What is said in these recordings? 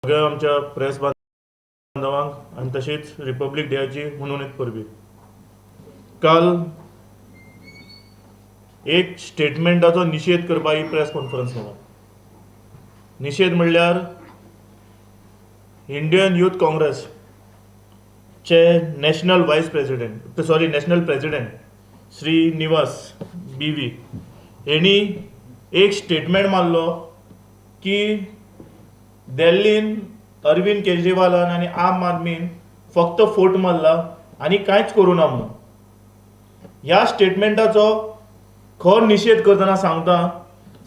सगळ्या आमच्या प्रेस बांधवांक आनी तशीच रिपब्लीक डेयाची हुनहुनीत परबी. काल एक स्टेटमेंटाचो निशेध करपाक ही प्रेस कॉन्फरन्स केला. निशेध म्हणल्यार इंडियन यूथ काँग्रेस चे national vice president, sorry, national president Srinivas B V हेणी एक स्टेटमेंट मारलो की दिल्लीन अरविंद केजरीवालान आनी आम आदमीन फक्त फोट मारला आनी कांयच करूं ना म्हणून. ह्या स्टेटमेंटाचो खर निशेध करतना सांगता,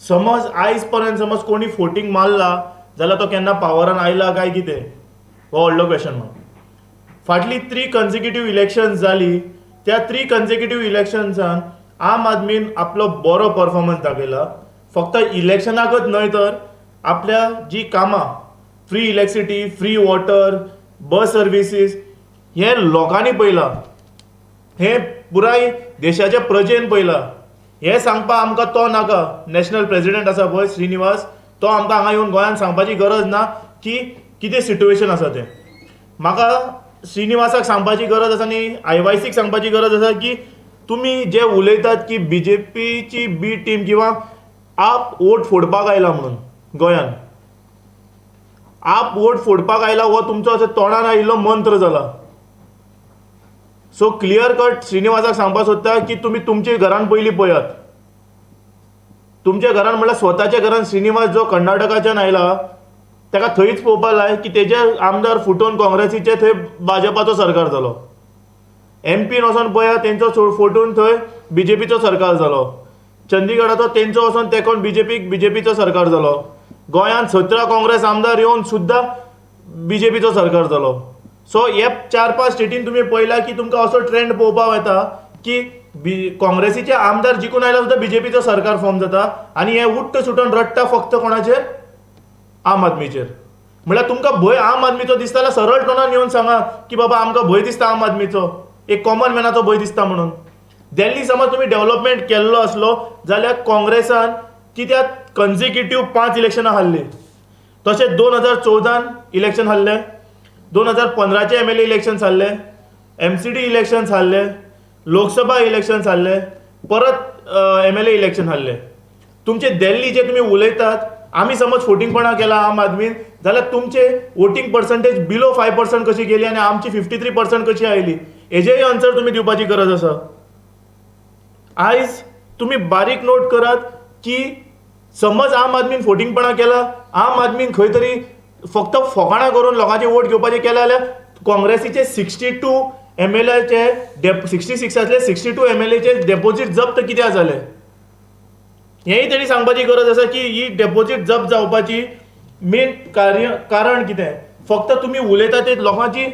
समज आयज पर्यंत समज कोणी फोटींग मारला जाल्यार तो केन्ना पावरान आयला काय कितें, हो व्हडलो क्वेश्चन मार्क. फाटली थ्री कन्सिक्युटीव इलेक्शन जाली, त्या थ्री कन्सिक्युटीव इलेक्शन्सान आम आदमीन आपलो बरो परफॉर्मन्स दाखयला. फक्त इलेक्शनाकच न्हय तर आपल्या जी कामां, free electricity, free water, bus services, हें लोकांनी पळयलां, हें पुराय देशाच्या प्रजेन पळयलां. हें सांगपाक आमकां तो नाका. नॅशनल प्रेसिडेंट आसा पळय श्रीनिवास, तो आमकां हांगा येवन गोंयांत सांगपाची गरज ना की कितें सिट्युएशन आसा तें. म्हाका श्रीनिवासाक सांगपाची गरज आसा आनी आयवायसीक सांगपाची गरज आसा की तुमी जे उलयतात की बीजेपीची बी टीम किंवा आप वोट फोडपाक आयला म्हणून गोंयान, आप वोट फोडपाक आयला हो तुमचो असो तोंडान आयिल्लो मंत्र जाला. सो क्लियर कट श्रीनिवासाक सांगपाक सोदता की तुमी तुमच्या घरान पयलीं पळयात. तुमच्या घरान म्हणल्यार स्वताच्या घरान. श्रीनिवास जो कर्नाटकाच्यान आयला ताका थंयच पळोवपाक लाय की तेजे आमदार फुटोवन काँग्रेसीचे थंय भाजपाचो सरकार जालो. एमपीन वचोन पळयात, तेंचो फुटून थंय बीजेपीचो सरकार जालो. चंदीगडाचो तेंचो वचोन तेकोन बीजेपीक बीजेपीचो सरकार जालो. गोंयांत 17 काँग्रेस आमदार येवन सुद्दां बीजेपीचो सरकार जालो. सो हे चार पांच स्टेटीन तुमी पळयला की तुमकां असो ट्रेंड पळोवपाक येता की बी काँग्रेसीचे आमदार जिखून आयल्यार सुद्दां बीजेपीचो सरकार फॉर्म जाता आनी हे उट्ट सुटून रडटा फक्त कोणाचेर? आम आदमीचेर. म्हळ्यार तुमकां भंय आम आदमीचो दिसता जाल्यार सरळ तोंडान येवन सांगा की बाबा, आमकां भंय दिसता आम आदमीचो, एक कॉमन मॅनाचो भंय दिसता म्हणून. दिल्ली समज तुमी डेव्हलपमेंट केल्लो आसलो जाल्यार काँग्रेसान कित्याक कन्सिक्युटीव पांच इलेक्शनां हारली? तशेंच 2014न इलेक्शन हारले, 2015चे एमएलए इलेक्शन हारले, एमसीडी इलेक्शन हारले, लोकसभा इलेक्शन हारले, परत एमएलए इलेक्शन हारले. तुमचे दिल्ली जे तुमी उलयतात, आमी समज फोटिंगपणां केला आम आदमीन जाल्यार तुमचे वोटींग पर्संटेज बिलो 5% कशी गेली आनी आमची 53% कशी आयली, हेजेय आन्सर तुमी दिवपाची गरज आसा. आयज तुमी बारीक नोट करात की समज आम आदमीन फोटिंगपणां केला, आम आदमीन खंय तरी फक्त फोकाणां करून लोकांचे वोट घेवपाचे केले जाल्यार काँग्रेसीचे 62 एमएलएचे, 66आंतले 62 एमएलएचे डेपोजीट जप्त कित्याक जाले, हेंय तेणी सांगपाची गरज आसा की ही डेपोजीट जप्त जावपाची मेन कार्य कारण कितें. फक्त तुमी उलयता ते लोकांची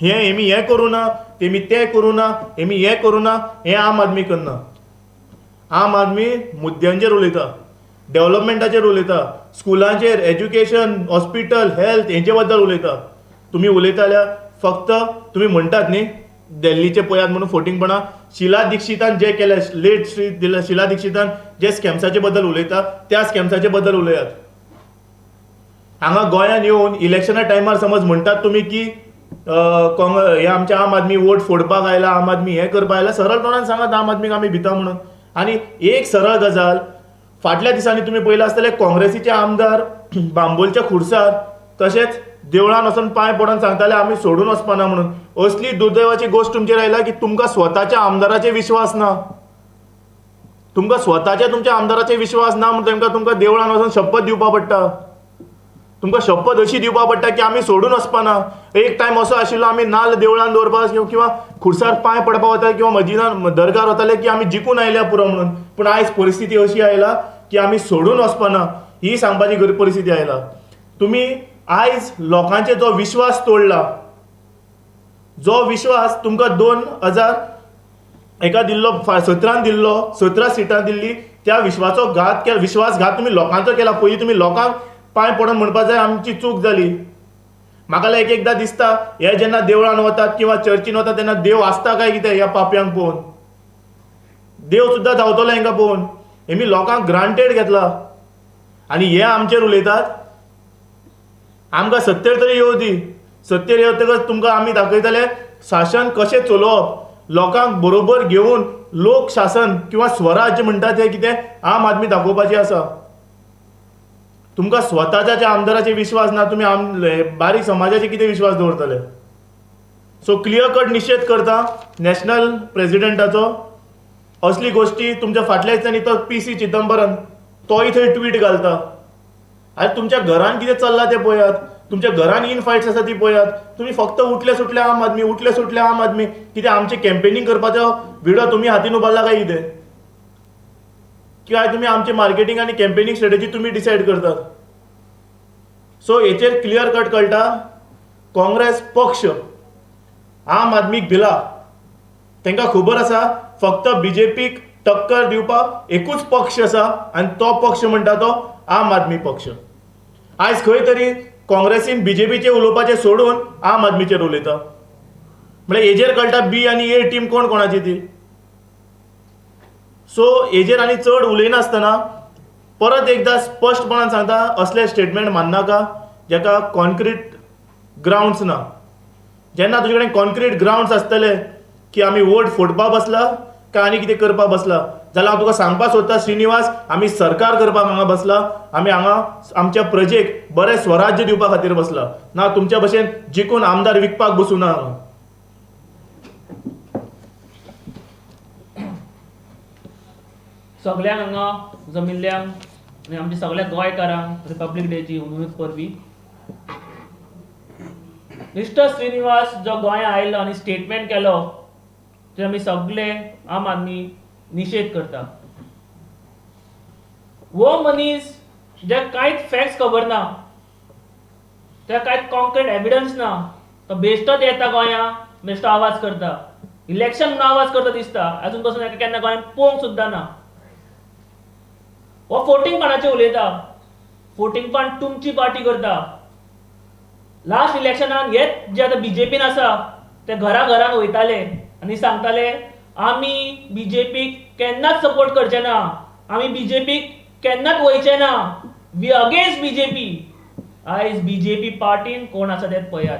हें हेमी हें करूं ना, तेमी तें करूं ना, हेमी हें करूं ना, हें आम आदमी करना. आम आदमी मुद्द्यांचेर उलयता, डेव्हलपमेंटाचेर उलयता, स्कुलांचेर, एज्युकेशन, हॉस्पिटल, हेल्थ हेंचे बद्दल उलयता. तुमी उलयता जाल्यार फक्त तुमी म्हणटात न्ही दिल्लीचे पळयात म्हणून फोटिंगपणां. शिला दीक्षितान जे केलें, लेट श्री शिला दीक्षितान जे स्कॅम्साचे बद्दल उलयता, त्या स्कॅम्साचे बद्दल उलयात. हांगा गोंयांत येवन इलेक्शना टायमार समज म्हणटात तुमी की हे आमचे आम आदमी वोट फोडपाक आयला, आम आदमी हें करपाक आयला, सरळ तोंडान सांगात आम आदमीक आमी भिता म्हणून. आनी एक सरळ गजाल, फाटल्या दिसांनी तुमी पळयलां आसतलें, काँग्रेसीचे आमदार बांबोलच्या खुर्सार तशेंच देवळान वचून पांय पडून सांगताले आमी सोडून वचपाना म्हणून. असली दुर्दैवाची गोश्ट तुमचेर आयला की तुमकां स्वताच्या आमदाराचेर विश्वास ना. तुमकां स्वताच्या तुमच्या आमदाराचेर विश्वास ना म्हणून तेमकां तुमकां देवळान वचून शपथ दिवपा पडटा. तुमकां शपथ अशी दिवपा पडटा की आमी सोडून वचपाना. एक टायम असो आशिल्लो, आमी नाल्ल देवळान दवरपाक किंवा खुर्सार पांय पडपाक वताले किंवा मजिदान दरगार वताले की आमी जिखून आयल्या पुरो म्हणून. पूण आयज परिस्थिती अशी आयला की आमी सोडून वचपाना ही सांगपाची परिस्थिती आयला. तुमी आयज लोकांचे जो विश्वास तोडला, जो विश्वास तुमकां 2001 दिल्लो, 17न दिल्लो, 17 सिटां दिल्ली, त्या विश्वाचो घात केला, विश्वासघात तुमी लोकांचो केला. पयलीं तुमी लोकांक पांय पडून म्हणपा जाय आमची चूक जाली. म्हाका एक एकदां दिसता, हे जेन्ना देवळान वतात किंवा चर्चीन वतात तेन्ना देव आसता काय कितें ह्या पापयांक पळोवन? देव सुद्दां धांवतलो हेंकां पळोवन. हेमी लोकांक ग्रांटेड घेतला आनी हे आमचेर उलयतात. आमकां सत्तेर तरी येवं दी. सत्तेर येतकच तुमकां आमी दाखयतले शासन कशें चलोवप, लोकांक बरोबर घेवन लोक शासन किंवा स्वराज्य म्हणटा तें कितें आम आदमी दाखोवपाचें आसा. तुमकां स्वताच्या आमदाराचेर विश्वास ना, तुमी बारीक समाजाचेर कितें विश्वास दवरतले? सो क्लियर कट निशेध करता नॅशनल प्रेजिडेंटाचो. असली गोश्टी तुमच्या फाटल्या दिसांनी तो पी सी चिदंबरम तोय थंय ट्वीट घालता. आरे, तुमच्या घरान कितें चल्लां तें पळयात, तुमच्या घरान इन फायट्स आसा ती पळयात. तुमी फक्त उठले सुटले आम आदमी, उठले सुटले आम आदमी. कितें आमचें कॅम्पेनींग करपाचो विडो तुमी हातीन उबारला काय कितें? काय तुमी आमचे मार्केटींग आनी कॅम्पेनींग स्ट्रेटजी तुमी डिसायड करतात? सो हेचेर क्लियर कट कळटा, काँग्रेस पक्ष आम आदमीक भिला. तांकां खबर आसा, फक्त बीजेपीक टक्कर दिवपाक एकूच पक्ष आसा आनी तो पक्ष म्हणटा तो आम आदमी पक्ष. आयज खंय तरी काँग्रेसीन बीजेपीचेर उलोवपाचें सोडून आम आदमीचेर उलयता म्हळ्यार हेजेर कळटा बी आनी ए टीम कोण कोणाची ती. सो हेजेर आनी चड उलयनासतना परत एकदां स्पश्टपणान सांगता, असले स्टेटमेंट माननाका जेका कॉन्क्रीट ग्रावंड्स ना. जेन्ना तुजे कडेन कॉन्क्रीट ग्रावंड्स आसतले की आमी वोट फोडपा बसला काय आनी कितें करपा बसला, जाल्यार हांव तुका सांगपाक सोदता श्रीनिवास, आमी सरकार करपाक हांगा बसला. आमी हांगा आमच्या प्रजेक बरें स्वराज्य दिवपा खातीर बसला ना, तुमच्या भशेन जिखून आमदार विकपाक बसूं ना हांगा. सगळ्यांक हांगा जमिल्ल्यांक आनी आमच्या सगळ्या गोंयकारांक रिपब्लीक डेची हुनूच परबीं. मिस्टर श्रीनिवास जो गोंया आयलो आनी स्टेटमेंट केलो ते आमी सगळे आम आदमी निशेध करता. हो मनीस ज्या कांयच फॅक्ट्स खबर ना, त्या कांयच कॉन्क्रीट एविडन्स ना, तो बेश्टोच येता गोंया, बेश्टो आवाज करता, इलेक्शन म्हणून आवाज करता दिसता. अजून पसून ताका केन्ना गोंयांत पळोवंक सुद्दां ना. हो फोटिंगपणाचेर उलयता. फोटिंगपण तुमची पार्टी करता. लास्ट इलेक्शनान हेच जे आतां बीजेपीन आसा ते घरा घरान वयताले आनी सांगताले, आमी बीजेपीक केन्नाच सपोर्ट करचे ना, आमी बीजेपीक केन्नाच वयचे ना, we against BJP. आयज बीजेपी पार्टीन कोण आसा तें पळयात.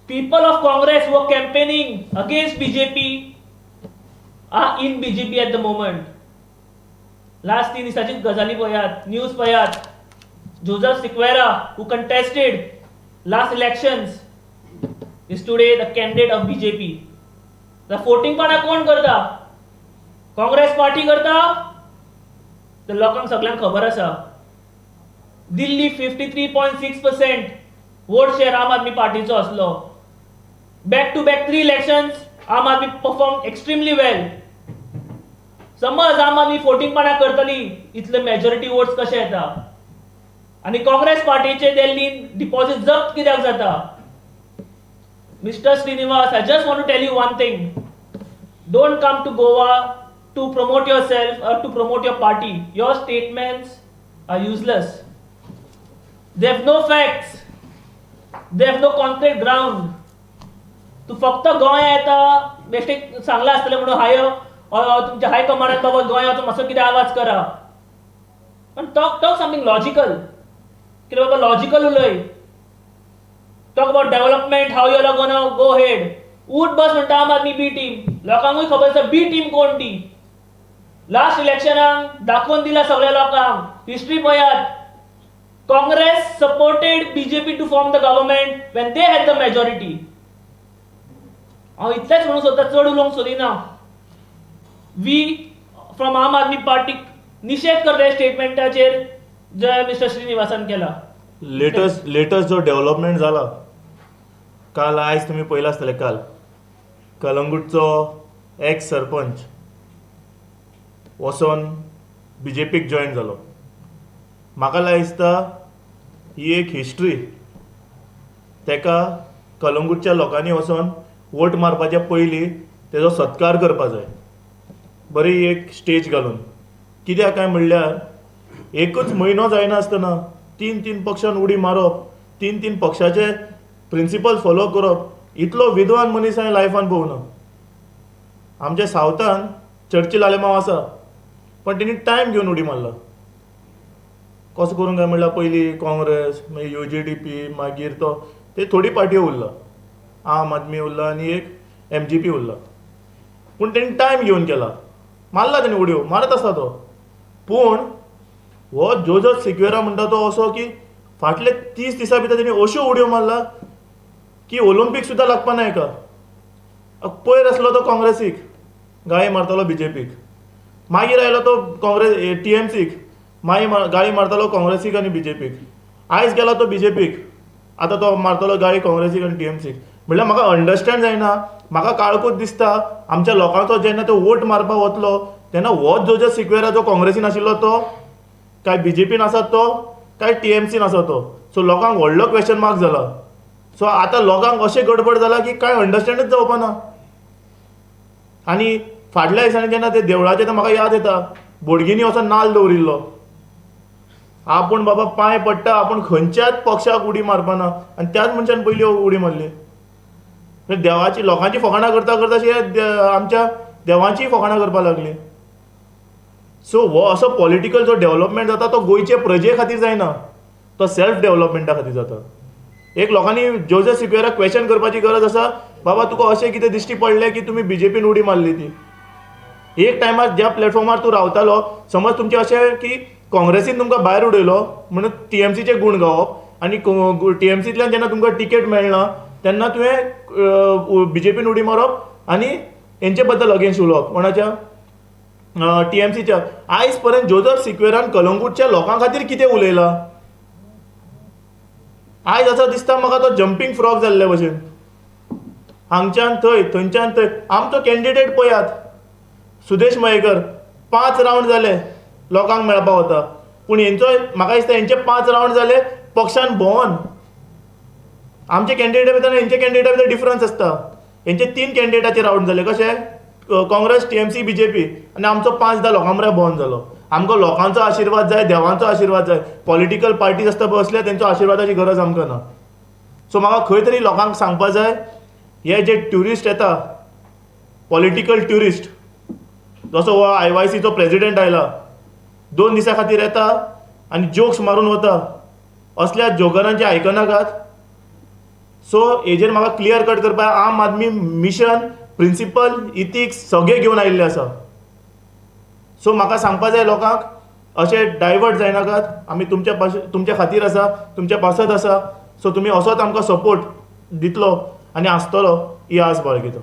People of Congress were campaigning against BJP are in BJP at the moment. Last 3 दिसाचीच गजाली पळयात, न्यूज पळयात. Joseph Sequeira, who contested last elections, is today the candidate of BJP. The फोटिंगपणा कोण करता? काँग्रेस पार्टी करता. तर लोकांक सगळ्यांक खबर आसा, दिल्ली 53.6% vote share आम आदमी पार्टीचो आसलो. Back to back three elections Aam Aadmi perform extremely well. समज आम आदमी फोटिंगपणा करतली, इतले मेजॉरिटी वोट्स कशे येता? आनी काँग्रेस पार्टीचे दिल्लीन डिपॉझिट जप्त कित्याक जाता? Mister Srinivas, I just want to tell you one thing. Don't come to Goa to promote yourself or to promote your party. Your statements are useless. They have no facts. They have no concrete ground. तूं फक्त गोंया येता, बेश्टें सांगलां आसतलें म्हणून हाय तुमच्या हाय कमांडान, बाबा गोंया वचून मातसो कितें आवाज करा. पण talk something logical. कितें बाबा, लॉजिकल उलय. Talk about development, how you are gonna go ahead. उठ बस म्हणटा आम आदमी बी टीम. लोकांकूय खबर आसा बी टीम कोण ती. लास्ट इलेक्शनाक दाखोवन दिला सगळ्या लोकांक. हिस्ट्री पळयात. Congress supported BJP to form the government when they had the majority. हांव इतलेंच म्हणूंक सोदता, चड उलोवंक सोदिना. We from Aam Aadmi party निशेध करता स्टेटमेंटाचेर जे मिस्टर श्रीनिवासान केला. लेटस्ट जो डेव्हलपमेंट जाला काल, आयज तुमी पळयला आसतलें, काल कलंगूटचो एक्स सरपंच वचोन बीजेपीक जॉयन जालो. म्हाका दिसता ही एक हिस्ट्री. तेका कलंगूटच्या लोकांनी वचोन वोट मारपाच्या पयलीं तेजो सत्कार करपा जाय, बरी एक स्टेज घालून. कित्याक काय म्हणल्यार एकूच म्हयनो जायनासतना तीन तीन पक्षान उडी मारप, तीन तीन पक्षाचे प्रिंसिपल फॉलो करप, इतलो विद्वान मनीस हांवें लायफान पळोवना. आमच्या सावथान चर्चिल आलेमांव आसा, पण तेणी टायम घेवन उडी मारला. कसो करूंक काय म्हणल्यार पयलीं काँग्रेस, मागीर UGDP, मागीर तो ते थोडी पार्ट्यो उरला, आम आदमी उरला आनी एक MGP उरला. पूण तेणी टायम घेवन केला, मारला तेणी उडयो, मारत आसा तो. पूण हो जोजफ सिक्वेरा म्हणटा तो असो की फाटले 30 दिसां भितर तेणी अश्यो उडयो मारला की ऑलिम्पीक सुद्दां लागपा ना हेका. पयर आसलो तो काँग्रेसीक गाळी मारतालो बीजेपीक, मागीर आयलो तो काँग्रेस टीएमसीक, मागीर गाळी मारतालो काँग्रेसीक आनी बीजेपीक, आयज गेलो तो बीजेपीक, आतां तो मारतलो गाळी काँग्रेसीक आनी टीएमसीक. म्हणल्यार म्हाका अंडरस्टँड जायना, म्हाका काळकूत दिसता आमच्या लोकांचो जेन्ना तो वोट मारपाक वतलो तेन्ना हो जोजफ सिक्वेरा जो काँग्रेसीन आशिल्लो तो काय बीजेपीन आसा तो काय टीएमसीन आसा तो. सो लोकांक व्हडलो क्वेश्चन मार्क जाला. सो आतां लोकांक अशें गडबड जाला की कांय अंडरस्टँडच जावपा ना. आनी फाटल्या दिसांनी जेन्ना ते देवळाचें तें म्हाका याद येता, बोडगिनी असो नाल्ल दवरिल्लो, आपूण बाबा पांय पडटा, आपूण खंयच्याच पक्षाक उडी मारपाना, आनी त्याच मनशान पयली उडी मारली. देवाची लोकांची फकाणां करता करता अशी आमच्या देवांचीय फकाणां करपाक लागली. सो हो असो पॉलिटिकल जो डेवलपमेंट जाता तो गोंयचे प्रजे खातीर जायना, तो सेल्फ डेवलपमेंटा खातीर जाता. एक लोकांनी जोजफ सिक्वेराक क्वेश्चन करपाची गरज आसा, बाबा तुका अशें कितें दिश्टी पडलें की तुमी बीजेपीन उडी मारली ती. एक टायमार ज्या प्लॅटफॉर्मार तूं रावतालो, समज तुमचें अशें की काँग्रेसीन तुमकां भायर उडयलो म्हणून टीएमसीचे गूण गावप, आनी टीएमसींतल्यान जेन्ना तुमकां तिकेट मेळना तेन्ना तुवें बीजेपीन उडी मारप आनी हेंचे बद्दल अगेन्स्ट उलोवप, कोणाच्या, टीएमसीच्या. आयज पर्यंत जोजफ सिक्वेरान कलंगूटच्या लोकां खातीर कितें उलयलां? आयज असो दिसता म्हाका तो जंपींग फ्रॉग जाल्ले भशेन, हांगच्यान थंय थंयच्यान थंय. आमचो कॅन्डिडेट पळयात सुदेश मयेकर, 5 रावंड जाले लोकांक मेळपाक वता, पूण हेंचो म्हाका दिसता हेंचे 5 रावंड जाले पक्षान भोंवन. आमचे कॅन्डिडेटा भितर हेंचे कॅन्डिडेटा भितर डिफरन्स आसता. हेंचे 3 कॅन्डिडेटाचे रावंड जाले, कशे, काँग्रेस, टीएमसी, बीजेपी, आनी आमचो 5-10 लोकां मरे भोंवन जालो. आमकां लोकांचो आशिर्वाद जाय, देवांचो आशिर्वाद जाय. पॉलिटिकल पार्टीज आसता पळय असल्या, तेंचो आशिर्वादाची गरज आमकां ना. सो म्हाका खंय तरी लोकांक सांगपा जाय, हे जे ट्युरिस्ट येता, पॉलिटिकल ट्युरिस्ट, जसो हो IYCचो प्रेजिडेंट आयला, 2 दिसां खातीर येता आनी जोक्स मारून वता, असल्या जोगरांचे आयकनाकात. सो हेजेर म्हाका क्लियर कट करपाक, आम आदमी मिशन, प्रिंसिपल, इथिक्स सगळें घेवन आयिल्लें आसा. सो म्हाका सांगपा जाय लोकांक, अशें डायवर्ट जायनाकात, आमी तुमच्या खातीर आसा, तुमच्या पासत आसा. सो तुमी असोच आमकां सपोर्ट दितलो आनी आसतलो ही आस बाळगिता.